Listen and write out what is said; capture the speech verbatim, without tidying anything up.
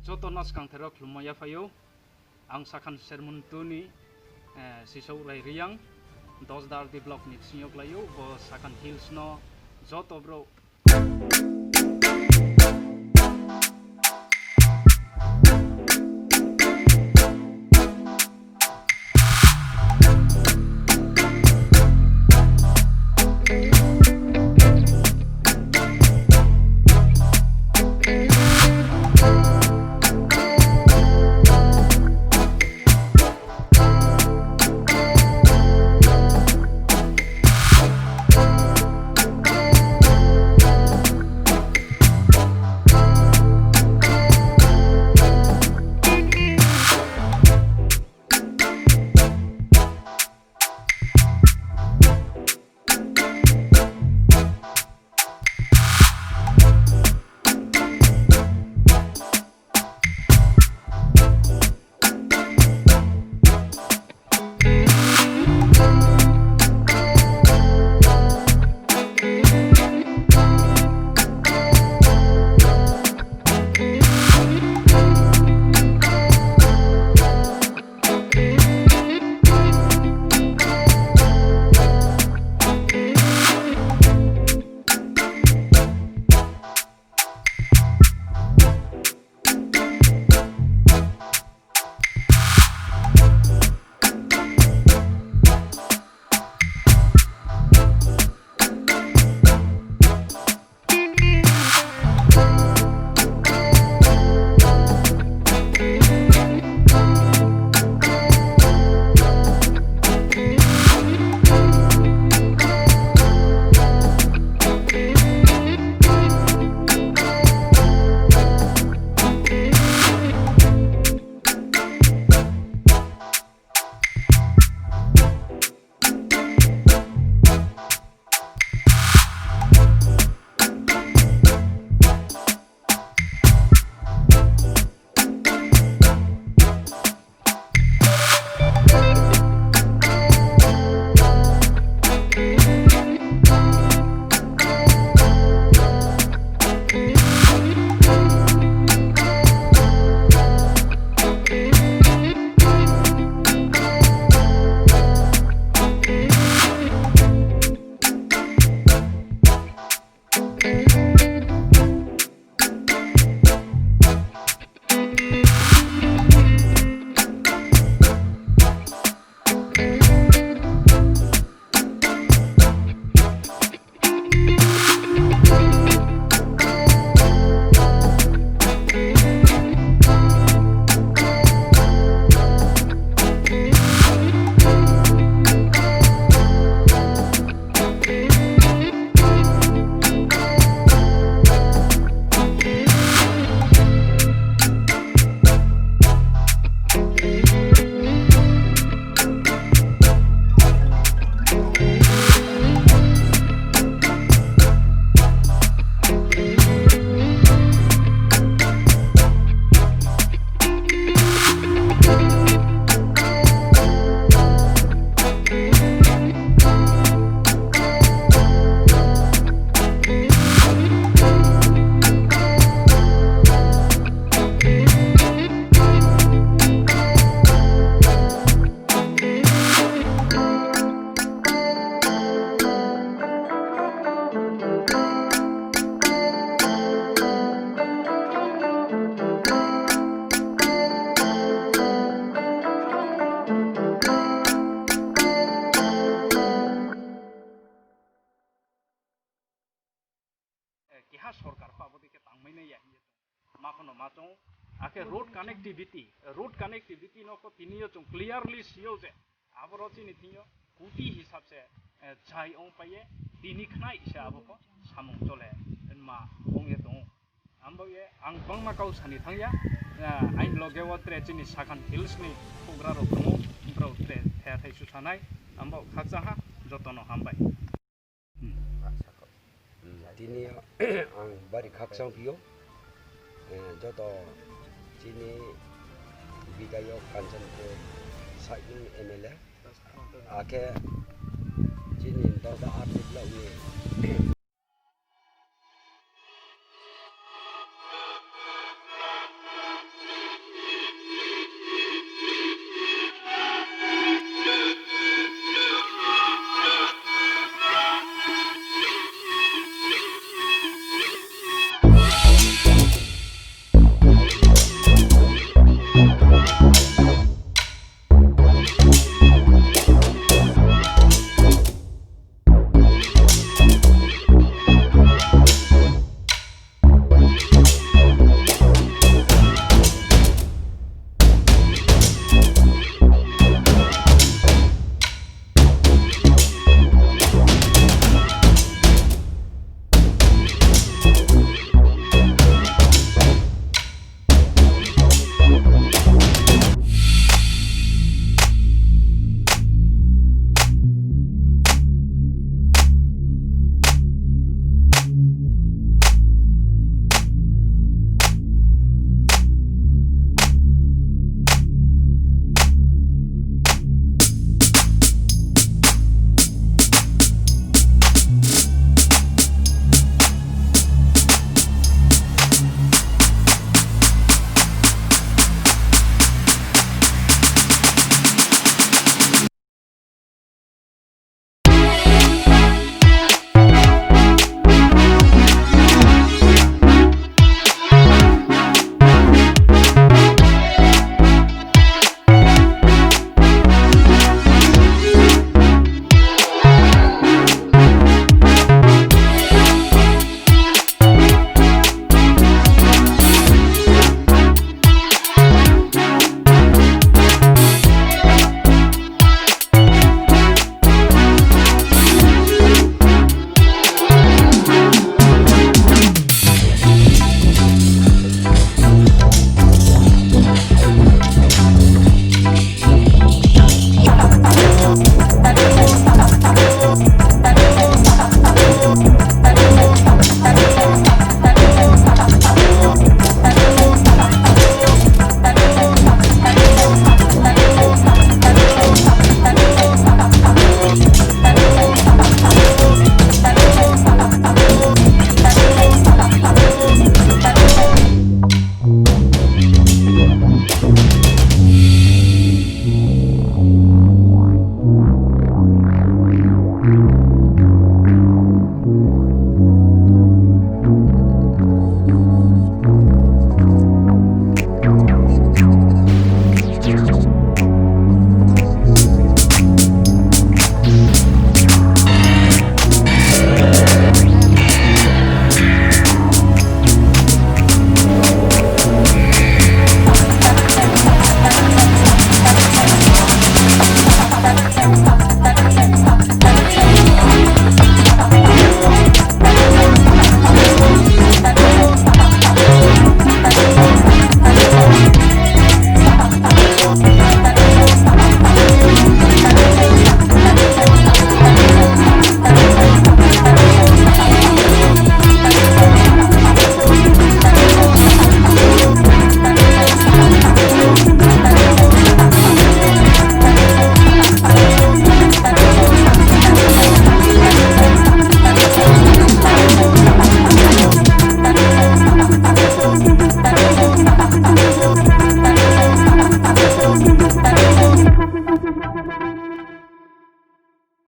Joto no skangther o khulummo yaphai ou. Ang Sakhan Sermuntu ni, eh, Sisouh Rai Reang, Dasda R D block ni bsing yo klái ou, bo Sakhan Hills no joto brouh Eh, keha sorkar pho abo dei khe tangmai nai ya hing ye chung ma pho no ma choung ou. Akhe road connectivity, road connectivity no pho tini yo chung clearly si ou je, aboro chini thing yo koti hisab se, eh, jai ong pai ye, tini khnai se abo pho samung chole nma ong ye tong ou. Abo ye ang bangma kau sani thanng ya, eh, aini loge wo tre chini Sakhan Hills ni houhgra rao tong ou, brao tre thaiha thai susa nai, abo khakchang ha, joto no hambai. Tini ang bari khakchang phi ou, eh, joto chini bidayok Kanchanpur side ni M L A, akhe chini Dasda R D block ni